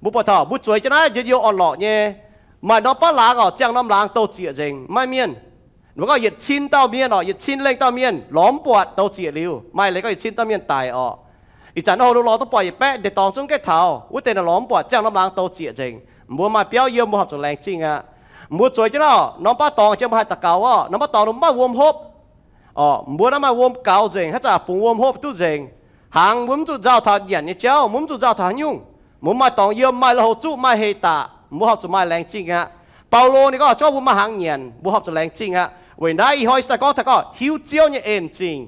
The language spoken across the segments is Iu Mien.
Mbuo buatc taux mbuo zueiz jienv naaiv njien-youh orn-lorqc nyei, maaih norm baav laangz orqc, ziangh norm laangz douz-zieqc nzengc, maiv mienh. Mbuo gorngv yietc cin dauh mienh orqc, yietc cin lengh dauh mienh lorz mv buatc, douz-zieqc liuz, maaih leiz gorngv yietc cin dauh mienh daic orqc. Ih zanc naaiv hoc lorz duqv buatc yietc baeqv deix dorngx zungv gaengh taux, wuov deix naaic lorz mv buatc, ziangh norm laangz douz-zieqc nzengc. Mbuo maaih biauv yiem, mbuo horpc zuqc laengz zingh aqv. Mbuo zueiz jienv naaiv norm baav dorngx jiex mbuo haih daux gaux orqc, norm baav dorngx mv maaih wuom hopv orqc, mbuo naaiv maaih wuom gaux nzengc, haaix zanc bungx wuom hopv duqv nzengc. Hnangv mbuo mv zuqc nzauh taux nyanc nyei jauv, mbuo mv zuqc nzauh taux haaix nyungc. Mbuo maaih dorngx yiem, maaih lui-houx zuqv, maaih heh daqc, mbuo horpc zuqc maaih laengz zingh aqv. Baulo ninh gorngv, se gorngv mbuo maaih hnaangx nyanc, mbuo horpc zuqc laengz zingh aqv. Weic naaiv ih hnoi se daaih gorngv taux gorngv hiuv Ziouv nyei en zingh.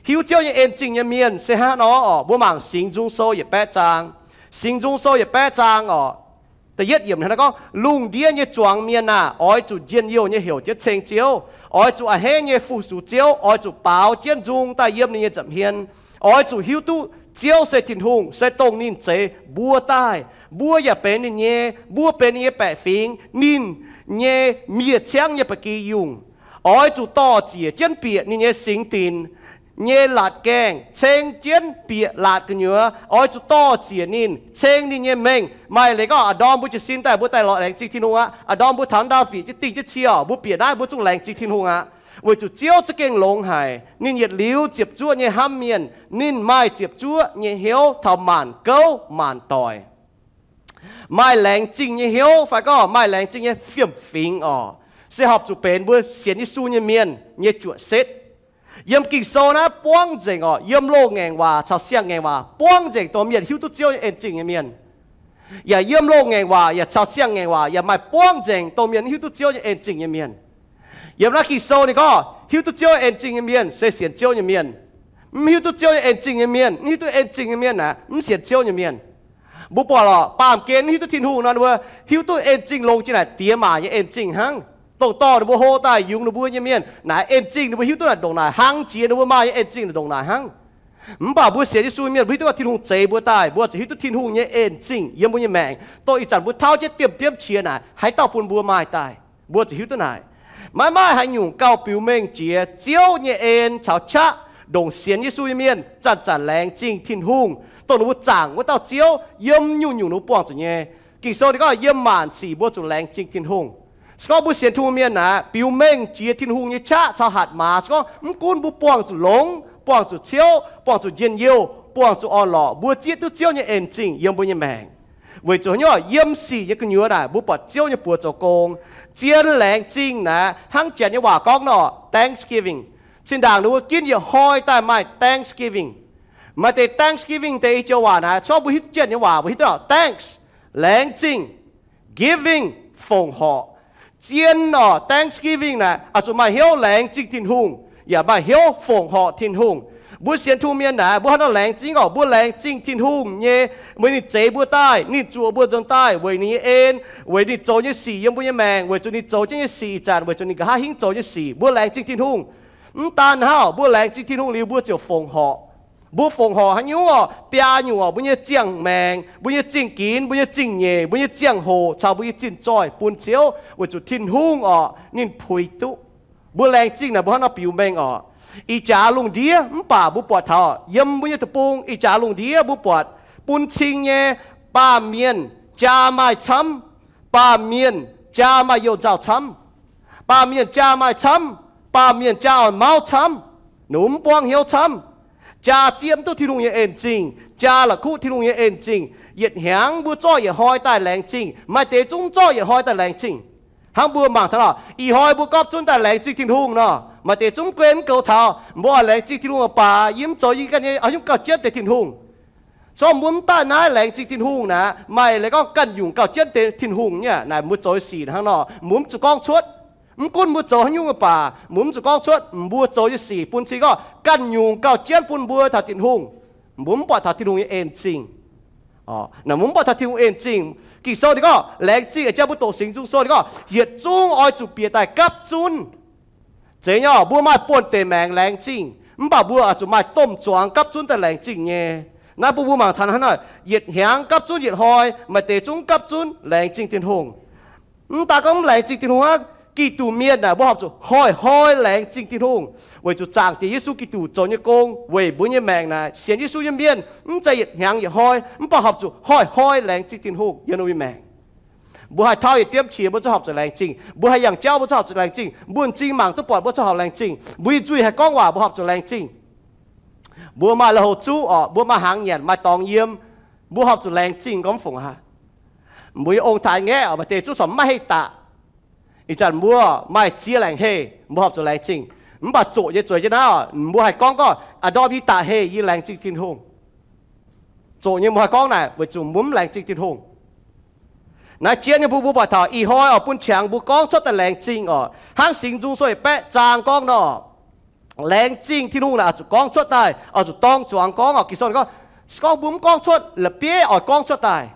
Hiuv Ziouv nyei en zingh nyei mienh se hnangv nor orqc, mbuo mangc Singx Nzung Sou yietc baeqv zaang. Singx Nzung Sou yietc baeqv zaang orqc, da'yietv yiemc hnangv naaiv gorngv, Lungh ndiev nyei zuangx mienh aah! Oix zuqc njien-youh nyei heuc jienv ceng Ziouv. Oix zuqc a'hneiv nyei fu-sux Ziouv. Oix zuqc baaux jienv nzung daaih yiem ninh nyei nza'hmien. Oix zuqc hiuv duqv Ziouv se Tin-Hungh, se dongh ninh zeix mbuo daaih. Mbuo yaac benx ninh nyei. Mbuo benx ninh nyei baeqc fingx, ninh nyei miev-ciangv nyei ba'gi yungh. Oix zuqc dor-ziec jienv bieqc ninh nyei singx dinc nyei laatc gaengh, ceng jienv bieqc laatc gu'nyuoz. Oix zuqc dor-ziec ninh, ceng ninh nyei mengh. Maaih leiz gorngv a'ndorm mbuo jiez sin daaih, mbuo daaih lorz laengz zingh Tin-Hungh aqv. A'ndorm mbuo taux ndau bieqc jienv dingh jienv cie orqc, mbuo bieqc naaiv mbuo zungv laengz zingh Tin-Hungh aqv. Weic zuqc Ziouv za'gengh longx haic. Ninh yietc liuz ziepc zuoqv nyei hnamv mienh. Ninh maaih ziepc zuoqv nyei hnyouv taux maanc gouv maanc doic. Maaih laengz zingh nyei hnyouv fai gorngv maaih laengz zingh nyei fiem-fingx orqc, se horpc zuqc benx mbuo sienx Yesu nyei mienh nyei juoqc setv. Yiem Ging-Sou naaiv buangv nzengc orqc, yiem loz-ngaengc waac caux siang-ngaengc waac buangv nzengc dongh mienh hiuv duqv Ziouv nyei en zingh nyei mienh. Yaac yiem loz-ngaengc waac yaac caux siang-ngaengc waac yaac maaih buangv nzengc dongh mienh hiuv duqv Ziouv nyei en zingh nyei mienh. Yiem naaiv Ging-Sou ninh gorngv hiuv duqv Ziouv nyei en zingh nyei mienh se sienx Ziouv nyei mienh. Mv hiuv duqv Ziouv nyei en zingh nyei mienh, mv hiuv duqv en zingh nyei mienh naaic mv sienx Ziouv nyei mienh. Mbuo buatc lorqc, baamh gen mv hiuv duqv Tin-Hungh nor, ninh mbuo hiuv duqv en zingh longx jiex naaic diex maac nyei en zingh hnangv. Dongh dorh ninh mbuo hlo daaih yungz ninh mbuo nyei mienh naaic en zingh ninh mbuo hiuv duqv naaic ndongc naaic hnangv jiex ninh mbuo maaih nyei en zingh ndongc naaic hnangv. Mv baac mbuo sienx Yesu mienh mbuo hiuv duqv gorngv Tin-Hungh zeix mbuo daaih, mbuo ziouc hiuv duqv Tin-Hungh nyei en zingh yiem mbuo nyei maengc. Dongh ih zanc mbuo tauv jienv diemv diemv qiex naaic, haaix dauh bun mbuo maaih daaih, mbuo ziouc hiuv duqv naaic. Maiv maaih haaix nyungc gauh biux mengh jiex Ziouv nyei en caux qaqv ndongc sienx Yesu nyei mienh zanc-zanc laengz zingh Tin-Hungh, dongh ninh mbuo zaangc wuov dauh Ziouv yiem nyungc-nyungc ninh mbuo buangh zuqc nyei. Ging-Sou ninh gorngv yiem maanc sic mbuo zuqc laengz zingh Tin-Hungh. Se gorngv mbuo sienx Tin-Hungh mienh naaic biux mengh jiex Tin-Hungh nyei qaqv caux hatc maaz, se gorngv mv gunv mbuo buangh zuqc longx, buangh zuqc ciouv, buangh zuqc njien-youh, buangh zuqc orn-lorqc, mbuo zieqv duqv Ziouv nyei en zingh yiem mbuo nyei maengc. Weic zuqc haaix nyungc? Yiem sic nyei gu'nyuoz naaic mbuo buatc Ziouv nyei buoz zoux gong. Zien laengz zingh naaic hnangv Janx nyei waac gorngv nor, Thanksgiving. Zinh ndaangc ninh mbuo ginv yietc hnoi daaih maaih Thanksgiving. Maaih deix Thanksgiving deix i joux waac naaic, se gorngv mbuo hiuv duqv Janx nyei waac mbuo hiuv duqv thanks, laengz zingh, giving, fongc horc. Zien orqc, Thanksgiving naaic oix zuqc maaih hnyouv laengz zingh Tin-Hungh yaac maaih hnyouv fongc horc Tin-Hungh. Mbuo sienx Tin-Hungh mienh naaic mbuo hnangv nor laengz zingh orqc, mbuo laengz zingh Tin-Hungh nyei, weic ninh zeix mbuo daaih, ninh zuoqc mbuo nzuonx daaih weic ninh nyei en, weic ninh zoux nyei sic yiem mbuo nyei maengc, weic zuqc ninh zoux jienv nyei sic ih zanc weic zuqc ninh nqa'haav hingv zoux nyei sic. Mbuo laengz zingh Tin-Hungh. Mv daan hnangv, mbuo laengz zingh Tin-Hungh liuz mbuo ziouc fongc horc. Mbuo fongc horc haaix nyungc orqc? Biaa nyungc orqc, mbuo nyei ziangh maengc, mbuo nyei zingh ginx, mbuo nyei zingh nyeic, mbuo nyei ziangh hoc caux mbuo nyei zinh zoih bun Ziouv weic zuqc Tin-Hungh orqc ninh puix duqv. Mbuo laengz zingh naaic mbuo hnangv nor biux mengh orqc. Ih jaax lungh ndiev mv baac mbuo buatc taux yiem mbuo nyei deic-bung ih jaax lungh ndiev mbuo buatc bun cing nyei, baamh mienh jaa maaih camv, baamh mienh jaa maaih youh nzauh camv, baamh mienh jaa maaih camv, baamh mienh jaa oix mauv camv, nor mv buangv hnyouv camv. Jaa zieqv mv duqv Tin-Hungh nyei en zingh, jaa la'kuqv Tin-Hungh nyei en zingh. Yietc hnyangx mbuo zorqv yietc hnoi daaih laengz zingh, maaih deix zungv mv zorqv yietc hnoi daaih laengz zingh. Hnangv mbuo mangc taux nor, ih hnoi mbuo gapv zunv daaih laengz zingh Tin-Hungh nor, maaih deix zungv mv guen mv goux taux, mbuo oix laengz zingh Tin-Hungh baac yie mv zoux yie ganh nyei haaix nyungc gauh jienv deix Tin-Hungh. Se gorngv mbuo mv daaih naaiv laengz zingh Tin-Hungh naaic, maaih leiz gorngv ganh nyungc gauh jienv deix Tin-Hungh nyei naaic, mbuo zoux nyei sic hnangv nor mbuo mv zuqc gorngv cuotv. Mv gunv mbuo zoux haaix nyungc baac mbuo mv zuqc gorngv cuotv. Mbuo zoux nyei sic bun cing gorngv ganh nyungc gauh jienv bun mbuo taux Tin-Hungh. Mbuo mv buatc taux Tin-Hungh nyei en zingh. Mbuo mv buatc taux Tin-Hungh en zingh. Ging-Sou ninh gorngv laengz zingh, jang mbuo doqc Singx Nzung Sou ninh gorngv yietc zungv oix zuqc bieqc daaih gapv zunv. Zeiz nyei, mbuo maaih buonv-deic maengx laengz zingh, mv baac mbuo oix zuqc maaih domh zuangx gapv zunv daaih laengz zingh nyei. Naaiv bun mbuo mangc taux hnangv naaic, yietc hnyangx gapv zunv yietc hnoi, maaih deix zungv gapv zunv laengz zingh Tin-Hungh. Mv daan gorngv mv laengz zingh Tin-Hungh aqv, Giduc mienh naaic, mbuo horpc zuqc hnoi-hnoi laengz zingh Tin-Hungh, weic zuqc Zaangc Diex Yesu Giduc zoux nyei gong weic mbuo nyei maengc naaic. Sienx Yesu nyei mienh mv zeiz yietc hnyangx yietc hnoi, mv baac horpc zuqc hnoi-hnoi laengz zingh Tin-Hungh yiem mbuo nyei maengc. Mbuo haih tauv yietc diemv qiex, mbuo ziouc horpc zuqc laengz zingh. Mbuo haih yangh jauv, mbuo ziouc horpc zuqc laengz zingh. Mbuo m'zing mangc duqv buatc, mbuo ziouc horpc laengz zingh. Mbuo nyei nzuih haih gorngv waac, mbuo horpc zuqc laengz zingh. Mbuo maaih lui-houx zuqv orqc, mbuo maaih hnaangx nyanc, maaih dorngx yiem, mbuo horpc zuqc laengz zingh gorngv fungc aqv. Mbuo nyei ong-taaix ngaeqv orqc, maaih deix zuqv corc maiv haih daqc. Ih zanc mbuo maaih ziex laengc heh, mbuo horpc zuqc laengz zingh. Mv baac zoqc nyei zueiz jienv naaiv orqc, mbuo haih gorngv gorngv, a'ndorm yie daqc heh, yie laengz zingh Tin-Hungh. Zoqc nyei mbuo haih gorngv naaic weic zuqc mbuo mv laengz zingh Tin-Hungh. Naaiv jienv nyei mbuo, mbuo buatc taux ih hnoi orqc, bun qangx mbuo gorngv cuotv daaih laengz zingh orqc, hnangv Singx Nzung Sou yietc baeqv zaang gorngv nor, laengz zingh Tin-Hungh naaic oix zuqc gorngv cuotv daaih, oix zuqc dorng zuangx gorngv orqc. Ging-Sou gorngv, se gorngv mbuo mv gorngv cuotv, la'bieiv oix gorngv cuotv daaih.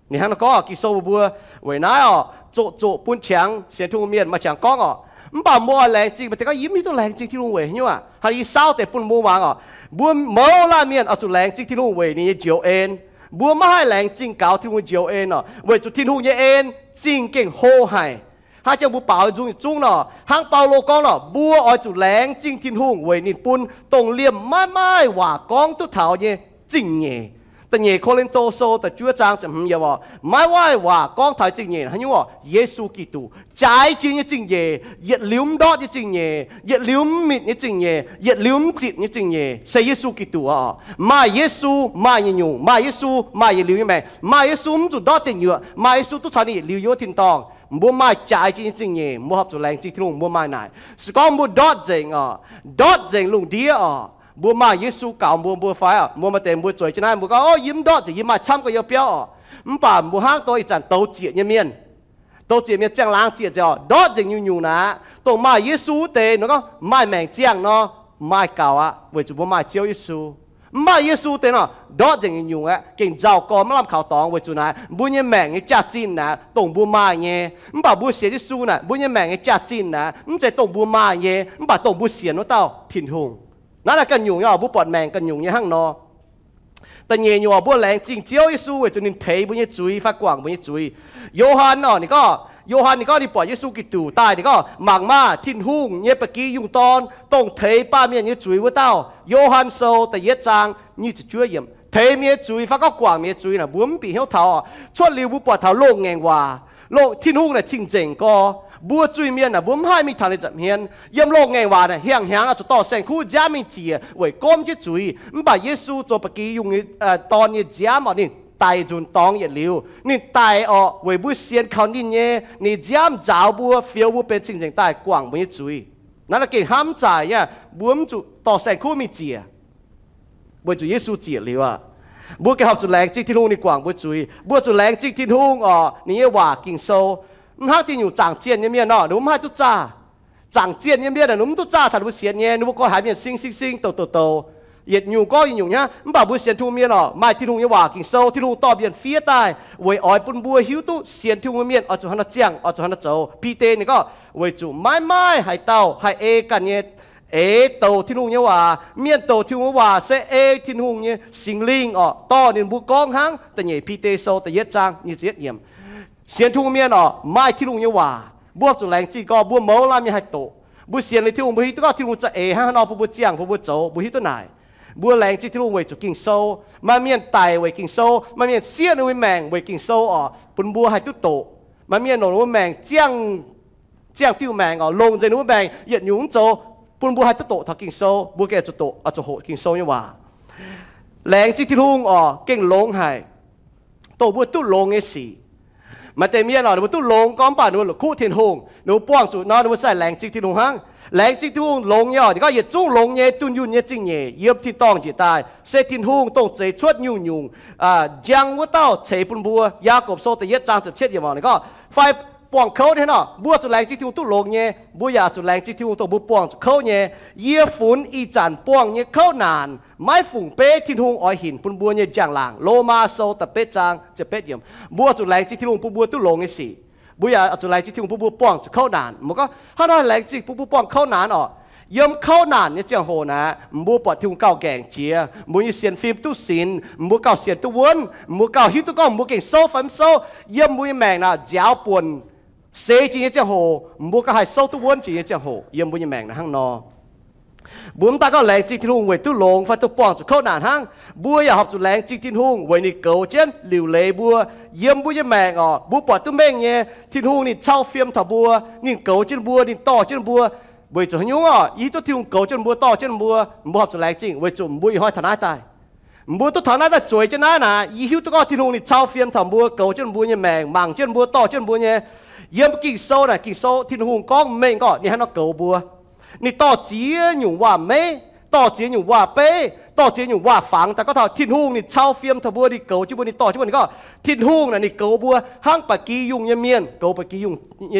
Ninh hnangv nor gorngv orqc. Ging-Sou mbuox mbuo, weic naaiv orqc, zoqc zoqc bun qangx sienx Tin-Hungh mienh maaih qangx gorngv orqc, mv baac mbuo oix laengz zingh, maaih deix gorngv yie mv hiuv duqv laengz zingh Tin-Hungh weic haaix nyungc aqv. Hnangv yie saauv deix bun mbuo muangx orqc, mbuo mouz laanh mienh oix zuqc laengz zingh Tin-Hungh weic ninh nyei njoux en. Mbuo maiv haih laengz zingh gaux Tin-Hungh njoux en orqc, weic zuqc Tin-Hungh nyei en zingh gengh hlo haic. Hnangv jangx mbuo baaux nzung yietc zungv nor, hnangv Baulo gorngv nor, mbuo oix zuqc laengz zingh Tin-Hungh weic ninh bun dongh liemh maiv maaih waac gorngv duqv taux nyei zingh nyeic. Da'nyeic Ko^lin^to Sou da'juov zaang ziepc hmz yiemc orqc, maiv maaih waac gorngv taux zingh nyeic haaix nyungc orqc, Yesu Giduc, jaaix jiex nyei zingh nyeic, yietc liuz mv ndortv nyei zingh nyeic, yietc liuz mv mitc nyei zingh nyeic, yietc liuz mv zitc nyei zingh nyeic, se Yesu Giduc orqc. Maaih Yesu maaih nyungc-nyungc, maaih Yesu maaih yietc liuz nyei maengc, maaih Yesu mv zuqc ndortv deic nyuoqc, maaih Yesu duqv caux ninh yietc liuz yiem wuov tin-dorngh. Mbuo maaih jaaix jiex nyei zingh nyeic, mbuo horpc zuqc laengz zingh Tin-Hungh mbuo maaih naaic. Se gorngv mbuo ndortv nzengc orqc, ndortv nzengc lungh ndiev orqc, mbuo maaih Yesu gaux mbuo, mbuo fai orqc, mbuo maaih deix mbuo zueiz jienv naaiv, mbuo gorngv, O, yie mv ndortv nzengc, yie maaih camv gau yiem biauv orqc. Mv baac mbuo hnangv dongh ih zanc douz zieqc nyei mienh, douz zieqc mienh ziangh laangz zieqc nzengc orqc, ndortv nzengc nyungc-nyungc naaic, dongh maaih Yesu wuov deix nor gorngv maaih maengc ziangh nor, maaih gaux aqv, weic zuqc mbuo maaih Ziouv Yesu. Mv maaih Yesu deix nor, ndortv nzengc nyungc-nyungc aqv, gengh nzauh gorn maiv lamh kaux dorngx. Weic zuqc naaic, mbuo nyei maengc nyei jaax-zinh naaic dongh mbuo maaih nyei. Mv baac mbuo sienx Yesu naaic, mbuo nyei maengc nyei jaax-zinh naaic mv zeiz dongh mbuo maaih nyei, mv baac dongh mbuo sienx wuov dauh Tin-Hungh. Naaiv naaic ganh nyungc nyei orqc, mbuo buatc maengc ganh nyungc nyei hnangv nor. Da'nyeic nyungc orqc, mbuo laengz zingh Ziouv Yesu weic zuqc ninh teix mbuo nyei zuiz fai guangc mbuo nyei zuiz. Yo^han orqc, ninh gorngv, Yo^han ninh gorngv ninh buatc Yesu Giduc daaih, ninh gorngv, Mangc maah! Tin-Hungh nyei ba'gi yungh dorn, dongh teix baamh mienh nyei zuiz wuov dauh. Yo^han Sou da'yietv zaang nyic ziepc juov yiemc. Teix mienh nyei zuiz fai gorngv guangc mienh nyei zuiz naaic, mbuo mv bieqc hnyouv taux orqc. Cuotv liuz mbuo buatc taux loz-ngaengc waac. Loz, Tin-Hungh naaic cing-nzengc gorx. Mbuo zuiz-mienh naaic, mbuo mv haih mingh taux ninh nza'hmien. Yiem loz-ngaengc waac naaic hiang hnyangx oix zuqc dorh saeng-kuv nziaamv mingh ziec weic gomv jienv zuiz. Mv baac Yesu zoux ba'gi yungh dorn nyei nziaamv orqc, ninh daic nzunc dorngx yietc liuz. Ninh daic orqc weic mbuo sienx kaux ninh nyei, ninh nziaamv nzaaux mbuo, fioux mbuo benx cing-nzengc daaih guangc mbuo nyei zuiz. Naaiv naaic gengh hnamv zaaic nyei, mbuo mv zuqc dorh saeng-kuv mingh ziec. Weic zuqc Yesu ziec liuz aqv, mbuo gengh horpc zuqc laengz zingh Tin-Hungh ninh guangc mbuo zuiz. Mbuo zuqc laengz zingh Tin-Hungh orqc, ninh nyei waac Ging-Sou. Mv hnangv diuh nyungc zaangc zienh nyei mienh orqc, ninh mbuo mv haih duqv zaah. Zaangc zienh nyei mienh ninh mbuo mv duqv zaah taux ninh mbuo sienx nyei, ninh mbuo gorngv haiz mienh sing sing sing, douc douc douc, yietc nyungc gorngv yietc nyungc hnangv. Mv baac mbuo sienx Tin-Hungh mienh orqc, maaih Tin-Hungh nyei waac Ging-Sou, Tin-Hungh dorh mienh fiev daaih weic oix bun mbuo hiuv duqv sienx Tin-Hungh mienh oix zuqc hnangv nor ziangh, oix zuqc hnangv nor zoux. Bide ninh gorngv, weic zuqc maiv maaih haaix dauh haih ei ganh nyei eix douc Tin-Hungh nyei waac. Mienh douc Tin-Hungh nyei waac se ei Tin-Hungh nyei Singx Lingh orqc dorh ninh mbuo gorngv hnangv. Da'nyeic Bide Sou da'yietv zaang nyic ziepc yietv yiemc. Sienx Tin-Hungh mienh orqc, maaih Tin-Hungh nyei waac. Mbuo zuqc laengz zingh gorx, mbuo mouz laanh mienh haih doqc. Mbuo sienx liuz Tin-Hungh, mbuo hiuv duqv gorngv Tin-Hungh za'eix hnangv haaix nor bun mbuo ziangh, bun mbuo zoux, mbuo hiuv duqv naaic. Mbuo laengz zingh Tin-Hungh weic zuqc Ging-Sou. Maaih mienh daic weic Ging-Sou. Maaih mienh siev ninh mbuo maengc weic Ging-Sou orqc, bun mbuo haih duqv doqc. Maaih mienh longc ninh mbuo maengc ziangh, ziangh diuh maengc orqc, longc nzengc ninh mbuo maengc yietc nyungc mv zoux, bun mbuo haih duqv doqc taux Ging-Sou. Mbuo gengh zuqc doqc, oix zuqc hoqc Ging-Sou nyei waac. Laengz zingh Tin-Hungh orqc, gengh longx haic. Dongh mbuo duqv longx nyei sic. Maaih deix mienh orqc, ninh mbuo duqv longx gorngv, mv baac ninh mbuo la'kuqv Tin-Hungh. Ninh mbuo buangh zuqc nor, ninh mbuo se laengz zingh Tin-Hungh hnangv. Laengz zingh Tin-Hungh longx nyei orqc, ninh gorngv yietc zungv longx nyei, dunh yunh nyei zingh nyeic yiem tin-dorngh njiec daaih, se Tin-Hungh dongh zeix cuotv nyungc-nyungc njang wuov dauh ceix bun mbuo. Yaagorpc Sou da'yietv zaang ziepc cietv yiemc orqc, ninh gorngv, fai buangh kouv hnangv nor, mbuo zuqc laengz zingh Tin-Hungh duqv longx nyei, mbuo yaac zuqc laengz zingh Tin-Hungh dongh mbuo buangh zuqc kouv nyei. Yie funx ih zanc buangh nyei kouv naanc maiv fungc beiv Tin-Hungh oix hinc bun mbuo nyei njang-laangc. Lomaa Sou da'betv zaang ziepc betv yiemc. Mbuo zuqc laengz zingh Tin-Hungh bun mbuo duqv longx nyei sic. Mbuo yaac zuqc laengz zingh Tin-Hungh bun mbuo buangh zuqc kouv naanc. Mbuo gorngv, hnangv nor laengz zingh bun mbuo buangh kouv naanc orqc. Yiem kouv naanc nyei ziangh hoc naaic, mbuo buatc Tin-Hungh gauh nqaengc jiex, mbuo nyei sienx fim duqv sinx, mbuo gauh sienx duqv wuonv, mbuo gauh hiuv duqv gorngv mbuo gengh souv fai mv souv. Yiem mbuo nyei maengc naaic nziaaux buonc seix jiex nyei ziangh hoc, mbuo gauh haih souv duqv wuonv jiex nyei ziangh hoc yiem mbuo nyei maengc naaiv hnangv nor. Mbuo mv daaih gorngv laengz zingh Tin-Hungh weic duqv longx fai duqv buangh zuqc kouv naanc hnangv. Mbuo yaac horpc zuqc laengz zingh Tin-Hungh weic ninh goux jienv liuc leiz mbuo. Yiem mbuo nyei maengc orqc, mbuo buatc duqv mengh nyei, Tin-Hungh ninh cau fiem taux mbuo, ninh goux jienv mbuo, ninh dorh jienv mbuo. Weic zuqc haaix nyungc orqc? Yie hiuv duqv Tin-Hungh goux jienv mbuo, dorh jienv mbuo, mbuo horpc zuqc laengz zingh weic zuqc mbuo ih hnoi taux naaiv daaih. Mbuo duqv taux naaiv daaih zueiz jienv naaiv naaic, yie hiuv duqv gorngv Tin-Hungh ninh cau fiem taux mbuo, goux jienv mbuo nyei maengc, mangc jienv mbuo, dorh jienv mbuo nyei. Yiem Ging-Sou naaic, Ging-Sou Tin-Hungh gorngv mengh gorngv ninh haaix nor goux mbuo. Ninh dorh ziex nyungc waac-meiv, dorh ziex nyungc waac-beiv, dorh ziex nyungc waac-fangx daaih gorngv taux Tin-Hungh ninh cau fiem taux mbuo, ninh goux jienv mbuo, ninh dorh jienv mbuo. Ninh gorngv Tin-Hungh naaic ninh goux mbuo hnangv ba'gi yungh nyei mienh goux ba'gi yungh,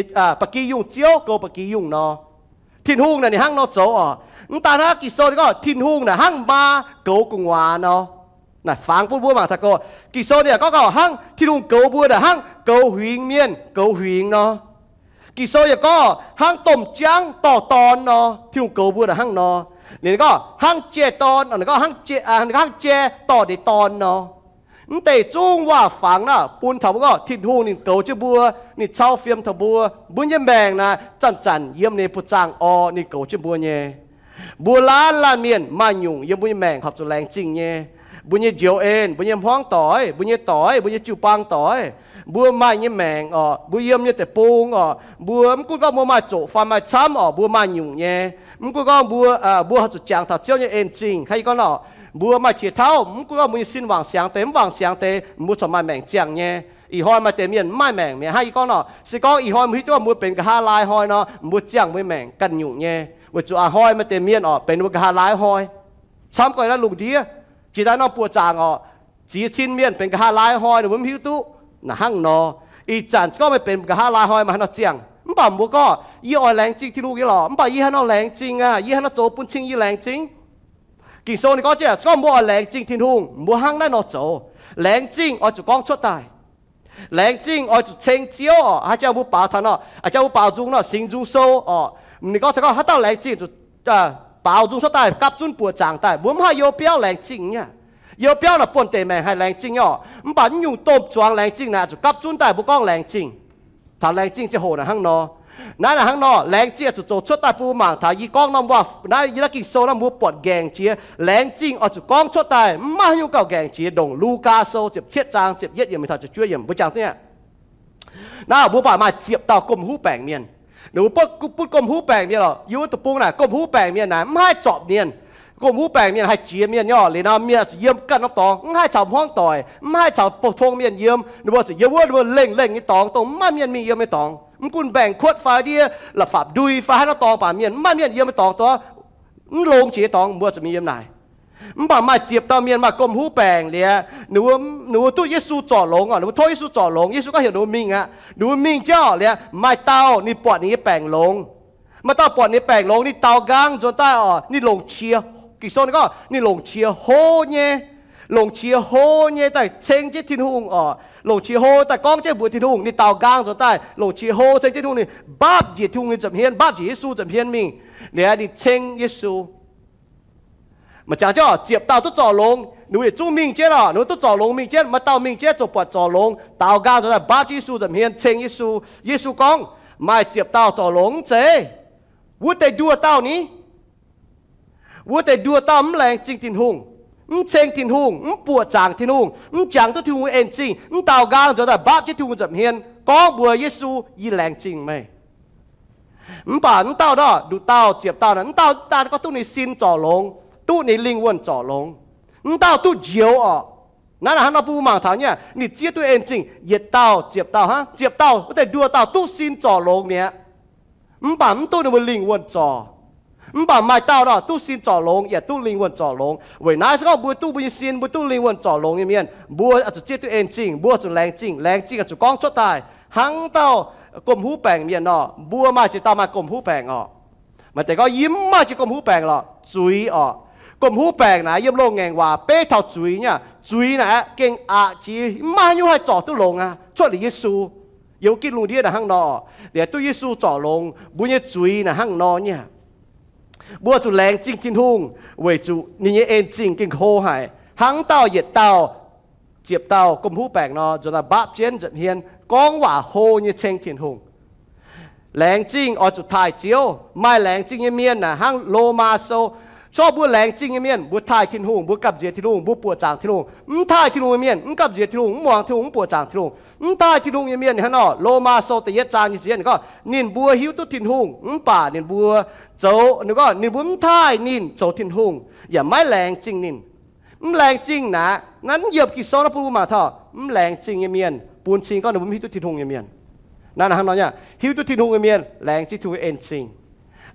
ba'gi yungh ziouv goux ba'gi yungh nor. Tin-Hungh naaic ninh hnangv nor zoux orqc. Mv daan hnangv, Ging-Sou ninh gorngv Tin-Hungh naaic hnangv maa goux gu'nguaaz nor. Naaic fangx bun mbuo mangc taux gorngv, Ging-Sou ninh yaac gorngv gorngv hnangv Tin-Hungh goux mbuo naaic hnangv goux huingx mienh goux huingx nor. Ging-Sou yaac gorngv hnangv domh jaangv dorh dorn nor, Tin-Hungh goux mbuo naaic hnangv nor. Ninh gorngv hnangv jai dorn, ninh gorngv hnangv jai dorh deix dorn nor. Mv deix zungv waac-fangx naaic bun taux mbuo gorngv Tin-Hungh ninh goux jienv mbuo, ninh cau fiem taux mbuo. Mbuo nyei maengc naaic zanc-zanc yiem ninh buoz-zaangh orqc, ninh goux jienv mbuo nyei. Mbuo laanh laanh mienh maaih nyungc yiem mbuo nyei maengc horpc zuqc laengz zingh nyei. Mbuo nyei njoux en, mbuo nyei hmuangv doic, mbuo nyei doic, mbuo nyei jiu-baang doic, mbuo maaih nyei maengc orqc, mbuo yiem nyei deic-bung orqc, mbuo mv gunv gorngv mbuo maaih zoqc fai maaih camv orqc, mbuo maaih nyungc nyei. Mv gunv gorngv mbuo, mbuo horpc zuqc jangx taux Ziouv nyei en-zingh. Hnangv yie gorngv nor, mbuo maaih qiex tauv, mv gunv gorngv mbuo nyei sin wangc siangx deix mv wangc siangx deix, mbuo corc maaih maengc ziangh nyei. Ih hnoi maaih deix mienh mv maaih maengc mi'aqv. Hnangv yie gorngv nor, se gorngv ih hnoi mbuo hiuv duqv mbuo benx nqa'haav laai hnoi nor, mbuo ziangh mbuo nyei maengc ganh nyungc nyei. Weic zuqc ih hnoi maaih deix mienh orqc benx mbuo nqa'haav laai hnoi. Camv gorx naaiv lungh ndiev, jiex daaih norm buoz-zaangc orqc, ziex cin mienh benx nqa'haav laai hnoi, ninh mbuo mv hiuv duqv. Naaic hnangv nor, ih zanc se gorngv meih benx nqa'haav laai hnoi maaih haaix nor ziangh? Mv baac mbuo gorngv, yie oix laengz zingh Tin-Hungh nyei lorqc, mv baac yie haaix nor laengz zingh aqv? Yie haaix nor zoux bun cing yie laengz zingh? Ging-Sou ninh gorngv jienv, se gorngv mbuo oix laengz zingh Tin-Hungh, mbuo hnangv naaiv nor zoux. Laengz zingh oix zuqc gorngv cuotv daaih. Laengz zingh oix zuqc ceng Ziouv orqc. Haaix jangx mbuo baaux taux nor, haaix jangx mbuo baaux nzung nor, Singx Nzung Sou orqc, ninh gorngv taux gorngv haaix dauh laengz zingh zuqc baaux nzung cuotv daaih gapv zunv buoqc zaangc daaih. Mbuo mv haih you biauv laengz zingh nyei. You biauv naaic buonv deix maengc haih laengz zingh nyei orqc. Mv baac mv nyungc domh zuangx laengz zingh naaic zuqc gapv zunv daaih mbuo gorngv laengz zingh. Taux laengz zingh ziangh hoc naaic hnangv nor. Naaiv naaic hnangv nor, laengz zingh oix zuqc zoux cuotv daaih bun mbuo mangc taux. Yie gorngv norm waac naaiv yie naaiv Ging-Sou naaiv mbuo buatc nqaengc jiex. Laengz zingh oix zuqc gorngv cuotv daaih, mv maaih haaix nyungc gauh nqaengc jiex. Ndongc Lugaa Sou ziepc cietv zaang ziepc yietv yiemc mingh taux ziepc juov yiemc mbuo jangx duqv aqv. Naaiv mbuo baac maaih ziepc dauh gomh huv baengc mienh. Ninh mbuo butv gomh huv baengc mienh lorqc. Yiem wuov deic-bung naaic gomh huv baengc mienh naaic mv haih zorpc mienh. Gomh huv baengc mienh haih jiex mienh nyei orqc. Liuz nor mienh zuqc yiem ganh norm dorngx, mv haih caux hmuangv doic, mv haih caux pou-tong mienh yiem. Ninh mbuo zuqc yiem wuov ninh mbuo lengh lengh nyei dorngx, dongh mv maaih mienh mingh yiem nyei dorngx. Mv gunv mbaengx-kuotv fai ndiev la'fapv-ndui fai haaix norm dorngx baac mienh mv maaih mienh yiem nyei dorngx, dongh mv longx jiex nyei dorngx mbuo zuqc mingh yiem naaic. Mv baac maaih ziepc dauh mienh maaih gomh huv baengc liuz, ninh mbuo duqv Yesu zorc longx orqc. Ninh mbuo tov Yesu zorc longx. Yesu gorngv heuc ninh mbuo mingh aqv. Ninh mbuo mingh jienv orqc liuz, maaih dauh ninh buatc ninh nyei baengc longx. Maaih dauh buatc ninh nyei baengc longx, ninh daaux nqaang nzuonx daaih orqc, ninh longc qiex, Ging-Sou ninh gorngv ninh longc qiex hlo nyei, longc qiex hlo nyei daaih ceng jienv Tin-Hungh orqc. Longc qiex hlo daaih gorngv jienv mbuox Tin-Hungh. Ninh daaux nqaang nzuonx daaih longc qiex hlo ceng jienv Tin-Hungh, ninh mbaapv njiec Tin-Hungh nyei nza'hmien, mbaapv njiec Yesu nza'hmien mingh. Liuz ninh ceng Yesu. Maaih jangx jienv orqc, ziepc dauh duqv zorc longx, ninh mbuo yietc zungv mingh jienv orqc, ninh mbuo duqv zorc longx mingh jienv. Maaih dauh mingh jienv zoux buatc zorc longx, daaux nqaang nzuonx daaih mbaapv jienv Yesu nza'hmien, ceng Yesu. Yesu gorngv, maaih ziepc dauh zorc longx mv zeiz? Wuov deix nduoh dauh ni? Wuov deix nduoh dauh mv laengz zingh Tin-Hungh, mv ceng Tin-Hungh, mv buoqc zaangc Tin-Hungh, mv jangx duqv Tin-Hungh en-zingh, mv daaux nqaang nzuonx daaih mbaapv jienv Tin-Hungh nza'hmien, gorngv mbuox Yesu, yie laengz zingh meih. Mv baac mv dauh nor, nduqc dauh ziepc dauh naaic, mv dauh daan gorngv duqv ninh sin zorc longx, duqv ninh lingh wuonh zorc longx. Mv dauh duqv njoux orqc. Naaiv naaic hnangv nor bun mbuo mangc taux nyei, ninh zieqv duqv en-zingh. Yietc dauh, ziepc dauh hnangv, ziepc dauh wuov deix nduoh dauh duqv sin zorc longx mi'aqv. Mv baac mv duqv ninh mbuo lingh wuonh zorc. Mv baac maaih dauh nor duqv sin zorc longx yaac duqv lingh wuonh zorc longx. Weic naaiv se gorngv mbuo duqv mbuo nyei sin, mbuo duqv lingh wuonh zorc longx nyei mienh, mbuo oix zuqc zieqv duqv en-zingh, mbuo oix zuqc laengz zingh. Laengz zingh oix zuqc gorngv cuotv daaih hnangv dauh gomh huv baengc mienh nor. Mbuo maaih ziex dauh maaih gomh huv baengc orqc. Maaih deix gorngv, yie mv maaih jiex gomh huv baengc lorqc. Zuiz orqc. Gomh huv baengc naaic yiem loz-ngaengc waac beiv taux zuiz nyei. Zuiz naaic aeqv, gengh aqc jiex, mv maaih haaix nyungc haih zorc duqv longx aqv, cuotv liuz Yesu. Yiem wuov gitv lungh ndiev naaic hnangv nor, liuz duqv Yesu zorc longx, mbuo nyei zuiz naaic hnangv nor nyei. Mbuo zuqc laengz zingh Tin-Hungh weic zuqc ninh nyei en-zingh gengh hlo haic, hnangv dauh yietc dauh, ziepc dauh gomh huv baengc nor, nzuonx daaih mbaapv jienv nza'hmien gorngv waac hlo nyei ceng Tin-Hungh. Laengz zingh oix zuqc taaih Ziouv. Maaih laengz zingh nyei mienh naaic hnangv Lomaa Sou. Corc mbuo laengz zingh nyei mienh, mbuo taaih Tin-Hungh, mbuo gamh nziex Tin-Hungh, mbuo buoqc zaangc Tin-Hungh. Mv taaih Tin-Hungh nyei mienh, mv gamh nziex Tin-Hungh, mv muangx Tin-Hungh, mv buoqc zaangc Tin-Hungh. Mv taaih Tin-Hungh nyei mienh hnangv nor, Lomaa Sou da'yietv zaang nyic ziepc yietv gorngv, ninh mbuo hiuv duqv Tin-Hungh, mv baac ninh mbuo zoux, ninh gorngv ninh mbuo mv taaih ninh zoux Tin-Hungh, yaac maiv laengz zingh ninh. Mv laengz zingh naaic, naaiv mv yiem Ging-Sou naaiv bun mbuo mangc taux, mv laengz zingh nyei mienh bun cing gorngv ninh mbuo mv hiuv duqv Tin-Hungh nyei mienh. Naaiv hnangv nor, hiuv duqv Tin-Hungh nyei mienh laengz zingh Tin-Hungh en-zingh.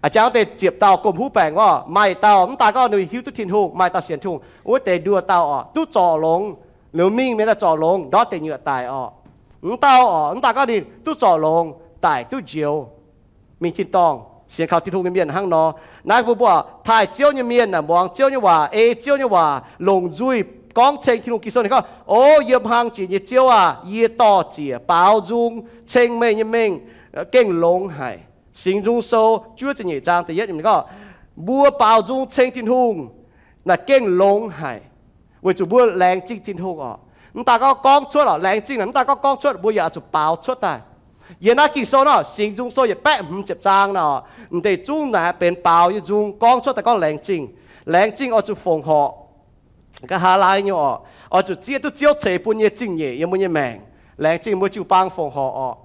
A'jangv deix ziepc dauh gomh huv baengc orqc, maaih dauh mv daaih gorngv ninh hiuv duqv Tin-Hungh, maaih dauh sienx Tin-Hungh, wuov deix nduoh dauh orqc, duqv zorc longx, liuz mingh mienh daaih zorc longx, ndortv deic nyuoqc daic orqc. Mv dauh orqc, mv daaih gorngv ninh duqv zorc longx, daic duqv njoux, mingh tin-dorngh. Sienx kaux Tin-Hungh nyei mienh hnangv nor. Naaiv mbuo mbuox taaih Ziouv nyei mienh aah, muangx Ziouv nyei waac, ei Ziouv nyei waac, longc nzuih gorngv ceng Tin-Hungh. Ging-Sou ninh gorngv, O yiem hlang jiex nyei Ziouv aah, yie dor-ziec baaux nzung ceng meih nyei mengh, gengh longx haic. Singx Nzung Sou juov ziepc nyeic zaang da'yietv gorngv, mbuo baaux nzung ceng Tin-Hungh naaic gengh longx haic, weic zuqc mbuo laengz zingh Tin-Hungh orqc. Mv daaih gorngv gorngv cuotv orqc, laengz zingh naaic mv daaih gorngv gorngv cuotv, mbuo yaac oix zuqc baaux cuotv daaih. Yiem naaiv Ging-Sou nor, Singx Nzung Sou yietc baeqv hmz ziepc zaang nor, m'deix zungv naaic benx baaux nyei nzung gorngv cuotv daaih gorngv laengz zingh. Laengz zingh oix zuqc fongc horc. Nqa'haav laai nyei orqc, oix zuqc zieqv duqv Ziouv ceix bun nyei zingh nyeic yiem mbuo nyei maengc. Laengz zingh mbuo jiu-baang fongc horc orqc.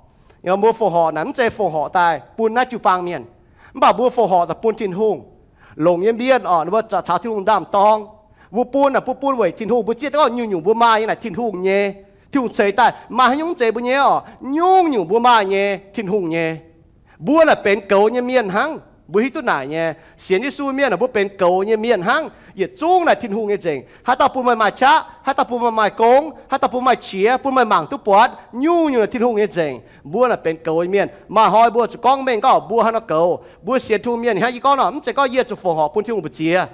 Mbuo fongc horc naaic mv zeiz fongc horc daaih bun naaiv jiu-baang mienh, mv baac mbuo fongc horc daaih bun Tin-Hungh. Longc nyei mienh orqc, ninh mbuo caux Tin-Hungh ndaam-dorng. Mbuo bun naaic, mbuo bun weic Tin-Hungh, mbuo zieqv duqv gorngv nyungc-nyungc mbuo maaih nyei naaic Tin-Hungh nyei. Tin-Hungh ceix daaih, maaih haaix nyungc mv zeiz mbuo nyei orqc, nyungc-nyungc mbuo maaih nyei Tin-Hungh nyei. Mbuo naaic benx goux nyei mienh hnangv. Mbuo hiuv duqv naaic nyei, sienx Yesu mienh aah, mbuo benx goux nyei mienh hnangv. Yietc zungv naaic Tin-Hungh nyei nzengc. Haaix dauh bun meih maaih qaqv, haaix dauh bun meih maaih gong, haaix dauh bun meih maaih qiex, bun meih mangc duqv buatc, nyungc-nyungc naaic Tin-Hungh nyei nzengc. Mbuo naaic benx goux nyei mienh. Maaih hnoi mbuo zuqc gorngv mengh gorngv mbuo haaix nor goux. Mbuo sienx Tin-Hungh mienh hnangv, yie gorngv nor, mv zeiz gorngv yie zuqc fongc horc bun Tin-Hungh mbu'ziex.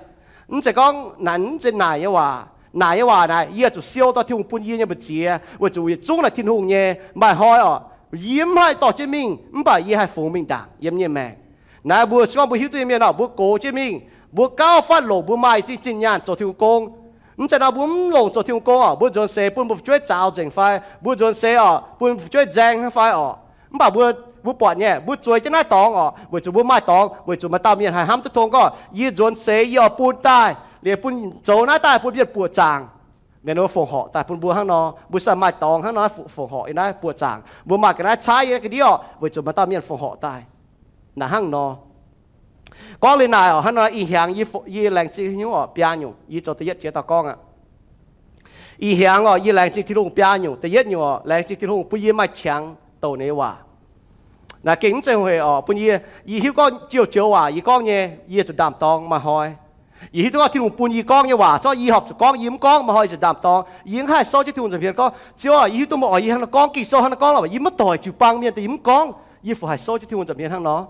Mv zeiz gorngv naaic, mv zeiz naaic nyei waac. Naaic nyei waac naaic, yie zuqc siou dorh Tin-Hungh bun yie nyei mbu'ziex, weic zuqc yietc zungv naaic Tin-Hungh nyei. Maaih hnoi orqc, yie mv haih dorh jienv mingh, mv baac yie haih fungx mingh ndaangc yiem nyei maengc. Naaiv mbuo se gorngv mbuo hiuv duqv nyei mienh orqc, mbuo goux jienv mingh, mbuo gauh fatv longc mbuo maaih zinh zinh nyaanh zoux Tin-Hungh gong. Mv zeiz nor mbuo mv longc zoux Tin-Hungh gong orqc, mbuo nzuonx seix bun mbuo fu'jueiv zaaux nzengc fai, mbuo nzuonx seix orqc, bun fu'jueiv nzaeng fai orqc. Mv baac mbuo, mbuo buatc nyei, mbuo zueiz jienv naaiv dorngx orqc, weic zuqc mbuo maaih dorngx, weic zuqc maaih dauh mienh haih hnamv duqv tong gorngv, yie nzuonx seix yie oix bun daaih, liuz bun zoux naaiv daaih bun mienh buoqc zaangc. Mienh mbuo fongc horc daaih bun mbuo hnangv nor, mbuo sai maaih dorngx hnangv nor, fongc horc yiem naaiv buoqc zaangc. Mbuo maaih ga'naaiv caaiv yiem naaiv ga'ndiev orqc, weic zuqc maaih dauh mienh fongc horc daaih. Naaic hnangv nor. Gorngv liuz naaic orqc, hnangv nor ih hnyangx yie, yie laengz zingh nyungc orqc biaa nyungc, yie zoux da'yietv jiex dauh gorngv aqv. Ih hnyangx orqc, yie laengz zingh Tin-Hungh biaa nyungc. Da'yietv nyungc orqc, laengz zingh Tin-Hungh bun yie maaih qangx douc ninh nyei waac. Naaic gengh mv zeiz hungh hec orqc, bun yie, yie hiuv gorngv joux-joux waac yie gorngv nyei, yie zuqc ndaam-dorng maaih hnoi. Yie hiuv duqv gorngv Tin-Hungh bun yie gorngv nyei waac, zorqv yie horpc zuqc gorngv, yie mv gorngv, maaih hnoi yie zuqc ndaam-dorng. Yie mv haih souv jienv Tin-Hungh nza'hmien gorngv, Ziouv aah, yie hiuv duqv meih oix yie hnangv nor gorngv. Ging-Sou hnangv nor gorngv lorqc, yie mv doic jiu-baang mienh daaih yie mv gorngv. Yie fu haih souv jienv Tin-Hungh nza'hmien hnangv nor?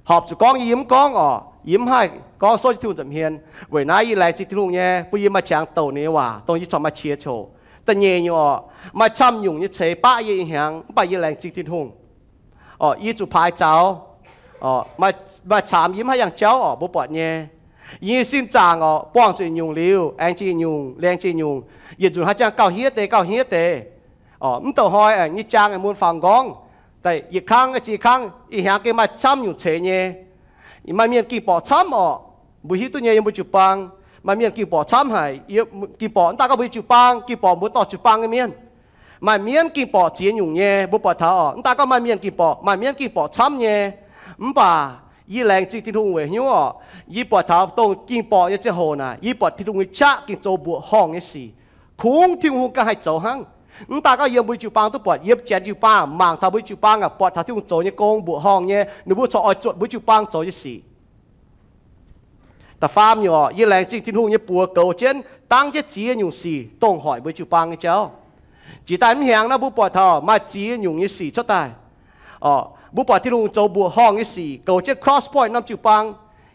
Horpc zuqc gorngv nyei yie mv gorngv orqc, yie mv haih gorngv souv jienv Tin-Hungh nza'hmien. Weic naaiv yie laengz zingh Tin-Hungh nyei, bun yie maaih qangx douc ninh nyei waac, dongh yie corc maaih qiex coc. Da'nyeic nyungc orqc, maaih camv nyungc nyei ceix baqv yie ih hnyangx, mv baac yie laengz zingh Tin-Hungh. Orqc, yie zuqc paaix zaux. Orqc, maaih caamx yie mv haih yangh jauv orqc, mbuo buatc nyei. Yie sin zaangc orqc, buangh zuqc nyungc liuz, aengx zingh nyungc, laengz zingh nyungc, yietc nzunc haaix jangx gauh hniev deix, gauh hniev deix. Orqc, mv douh hnoi nyei jaang mun faaux nqorngv, daaih yietc kangv ziex kangv, ih hnyangx gengh maaih camv nyungc ceix nyei. Maaih mienh ging borqc camv orqc. Mbuo hiuv duqv nyei, yiem mbuo jiu-baang maaih mienh ging borqc camv haic. Ging borqc mv daaih gorngv mbuo nyei jiu-baang, ging borqc mbuo dorh jiu-baang nyei mienh. Maaih mienv ging borqc ziex nyungc nyei, mbuo buatc taux orqc. Mv daaih gorngv maaih mienh ging borqc, maaih mienv ging borqc camv nyei. Mv baac yie laengz zingh Tin-Hungh weic hnyouv orqc, yie buatc taux dongh ging borqc nyei ziangh hoc naaic, yie buatc Tin-Hungh nyei qaqv ging zoux mbuoqc horngh nyei sic. Kungx Tin-Hungh ganh haih zoux hnangv. Mv daaih gorngv yiem mbuo jiu-baang duqv buatc, yiem janx jiu-baang mangc taux mbuo jiu-baang aqv, buatc taux Tin-Hungh zoux nyei gong mbuoqc horngh nyei, ninh mbuo corc oix zuotc mbuo jiu-baang zoux nyei sic. Da'faam nyungc orqc, yie laengz zingh Tin-Hungh nyei buoz goux jienv dangv jienv ziex nyungc sic dongh hoic mbuo jiu-baang nyei jauv. Jiex daaih mv hnyangx naaiv mbuo buatc taux maaih ziex nyungc nyei sic cuotv daaih. Orqc, mbuo buatc Tin-Hungh zoux mbuoqc horngh nyei sic goux jienv Cross Point norm jiu-baang.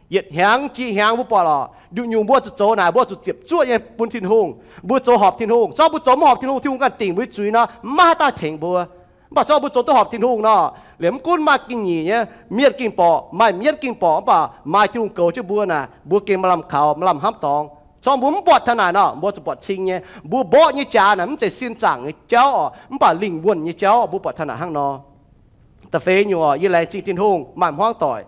Yietc hnyangx jiex hnyangx mbuo buatc lorqc, nduqc nyungc mbuo zuqc zoux naaic, mbuo zuqc ziepc zuoqv nyei bun Tin-Hungh. Mbuo zoux horpc Tin-Hungh. Zorqv mbuo zoux mv horpc Tin-Hungh, Tin-Hungh ganh dingc mbuo nyei zuiz nor, maiv maaih haaix dauh tengx mbuo. Mv baac zorqv mbuo zoux duqv horpc Tin-Hungh nor, liemh mv gunv maaih ga'nyiec nyei, mienh ging borqc, maaih mienv ging borqc, mv baac maaih Tin-Hungh goux jienv mbuo naaic, mbuo gengh maaih lamh kaux, maaih lamh hnamv dorngx. Zorqv mbuo mv buatc taux naaic nor, mbuo zuqc buatc cing nyei. Mbuo mborqv nyei jaax naaic mv zeiz sin zaangc nyei jauv orqc, mv baac lingh wuonh nyei jauv, mbuo buatc taux naaic hnangv nor. Da'feix nyungc oc, yie laengz zingh Tin-Hungh maaih hmuangv doic.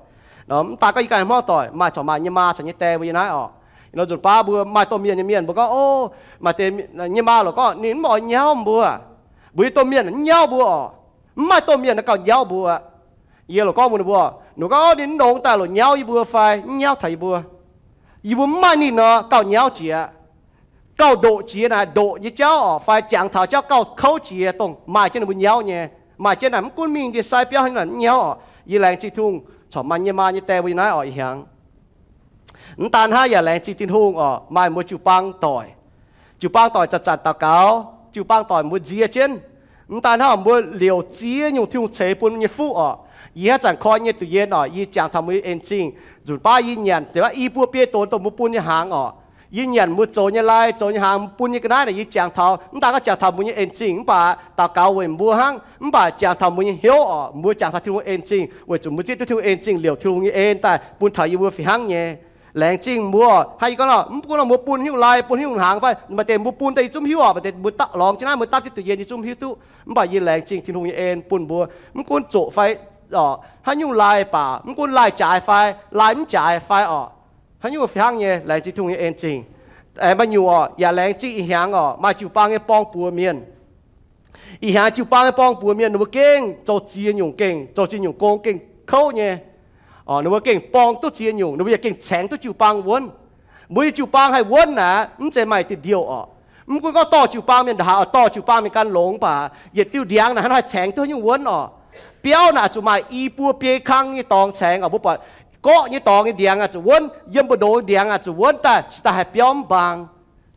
Mv daaih gorngv yie ganh hmuangv doic, maaih corc maaih nyei maa caux nyei die mbuo yie naaiv oc. Nor nzunc baav mbuo maaih domh mienh nyei mienh mbuo gorngv, o, maaih deix nyei maa lorqc gorngv ninh mv oix nyauv mbuo. Mbuo nyei domh mienh mv nyauv mbuo oc. Mv maaih domh mienh naaiv gauh nyauv mbuo. Yie lorqc gorngv mbuox ninh mbuo, ninh gorngv, o, ninh mv longx daaih lorqc nyauv yie mbuo fai mv nyauv taux yie mbuo. Yie mbuo mv maaih ninh nor gauh nyauv jiex. Gauh ndoqc jiex naaic, ndoqc nyei jauv oc, fai jangx taux jauv gauh kouv jiex, dongh maaih jienv ninh mbuo nyauv nyei. Maaih jienv naaic mv gunv mingh ndie-sai biauv haaix nyungc naaic mv nyauv oc. Yie laengz zingh Tin-Hungh corc maaih nyei maa nyei die mbuo yie naaiv oc, ih hnyangx. Mv daan hnangv, yaac laengz zingh Tin-Hungh oc, maaih mbuo jiu-baang doic. Jiu-baang doic zanc-zanc daux gaux, jiu-baang doic mbuo nzie jienv. Mv daan hnangv, mbuo liouc ziex nyungc Tin-Hungh ceix bun nyei fuqv oc. Yie haaix zanc koi nyei duqv yien oc, yie jangx taux mbuo nyei en zingh. Nzunc baav yie nyanc, deix baav i buo biei donx dongh mbuo bun nyei hnaangx oc. Yie nyanc mbuo zoux nyei lai, zoux nyei hnaangx, mbuo bun nyei ga'naaiv naaic yie jangx taux, mv daan gorngv jangx taux mbuo nyei en zingh, mv baac daux gaux weic mbuo hnangv, mv baac jangx taux mbuo nyei hnyouv oc. Mbuo jangx taux Tin-Hungh en zingh weic zuqc mbuo zieqv duqv Tin-Hungh en zingh, liouc Tin-Hungh nyei en daaih bun taux yie mbuo fih hnangv nyei. Laengz zingh mbuo, hnangv yie gorngv nor, mv gunv nor mbuo bun haaix nyungc lai, bun haaix nyungc hnaangx fai, maaih deix mbuo bun daaih yie zungv hiuv oc, maaih deix mbuo dapv lorngx jienv naaiv, mbuo dapv jienv duqv yie zungv hiuv duqv. Mv baac yie laengz zingh Tin-Hungh nyei en bun mbuo, mv gunv zoqc fai haaix nyungc lai baac, mv gunv lai jaaix fai lai mv jaaix fai oc, haaix nyungc fih hnangv nyei, laengz zingh Tin-Hungh nyei en zingh. Aengx maaih nyungc oc, yaac laengz zingh ih hnyangx oc, maaih jiu-baang nyei borng-buoz mienh. Ih hnyangx jiu-baang nyei borng-buoz mienh ninh mbuo gengh zoux ziex nyungc gengh, zoux ziex nyungc gong gengh kouv nyei. Ninh mbuo gengh borng duqv ziex nyungc, ninh mbuo yaac gengh caengx duqv jiu-baang wuonv. Mbuo nyei jiu-baang haih wuonv naaic, mv zeiz maaih diuh ndiouh oc. Mv gunv gorngv dorh jiu-baang mienh ndongc haaix oc, dorh jiu-baang mienh gan longx baac yietc diuh ndiangx naaic hnangv haih caengx duqv nyungc wuonv oc. Biauv naaic zuqc maaih i buo biei kang nyei dorngx caengx oc. Mbuo buatc gorqv nyei dorngx nyei ndiangx aah zuqc wuonv, yiem mbu'ndongx ndiangx aah zuqc wuonv daaih, se daaih haih biauv mv mbaang.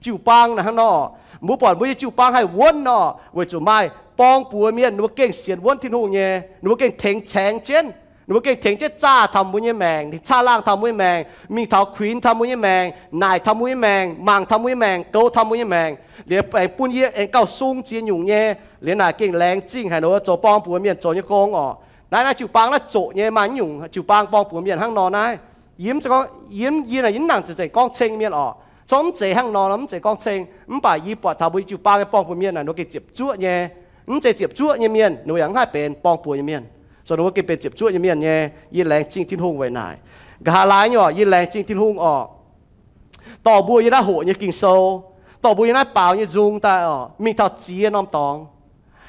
Jiu-baang naaic hnangv nor, mbuo buatc mbuo nyei jiu-baang haih wuonv nor, weic zuqc maaih borng-buoz mienh ninh mbuo gengh sienx wuonv Tin-Hungh nyei, ninh mbuo gengh tengx caengx jienv. Ninh mbuo gengh tengx jienv zaah taux mbuo nyei maengc, ninh caah laangh taux mbuo nyei maengc, mingh taux kuinx taux mbuo nyei maengc, naaic taux mbuo nyei maengc, mangc taux mbuo nyei maengc, goux taux mbuo nyei maengc, liuz aengx bun yie aengx gauh sung ziex nyungc nyei. Liuz naaic gengh laengz zingh haaix nor zoux borng-buoz mienh zoux nyei gong oc. Naaiv, naaiv jiu-baang naaiv zoqc nyei, maaih nyungc jiu-baang borng-buoz mienh hnangv nor naaiv. Yie mv zeiz gorngv, yie, yie naaic yie mv nangc zeiz gorngv ceng mienh oc. Corc mv zeiz hnangv nor, mv zeiz gorngv ceng. Mv baac yie buatc taux mbuo jiu-baang nyei borng-buoz mienh naaic ninh gengh ziepc zuoqv nyei. Mv zeiz ziepc zuoqv nyei mienh ninh yaac mv haih benx borng-buoz nyei mienh. Zoux ninh mbuo gengh benx ziepc zuoqv nyei mienh nyei. Yie laengz zingh Tin-Hungh weic naaic. Nqa'haav laai nyei oc, yie laengz zingh Tin-Hungh oc, dorh mbuo yiem naaiv hoqc nyei Ging-Sou, dorh mbuo yiem naaiv baaux nyei nzung daaih oc, mingh taux ziex norm dorngx.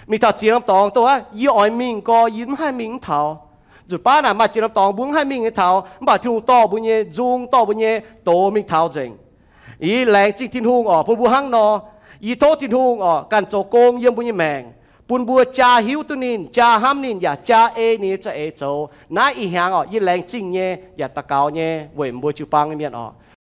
Mingh taux ziex norm dorngx, dongh aav, yie oix mingh gorx, yie mv haih mingh mv taux. Nzunc baav naaic maaih ziex norm dorngx mbuo mv haih mingh nyei taux, mv baac Tin-Hungh dorh mbuo nyei nzung, dorh mbuo nyei doz mingh taux nzengc. Yie laengz zingh Tin-Hungh oc, bun mbuo hnangv nor. Yie tov Tin-Hungh oc, ganh zoux gong yiem mbuo nyei maengc, bun mbuo jaa hiuv duqv ninh, jaa hnamv ninh, yaac jaa ei ninh nyei za'eix zoux. Naaiv ih hnyangx oc, yie laengz zingh nyei yaac daux gaux nyei weic mbuo jiu-baang nyei mienh oc.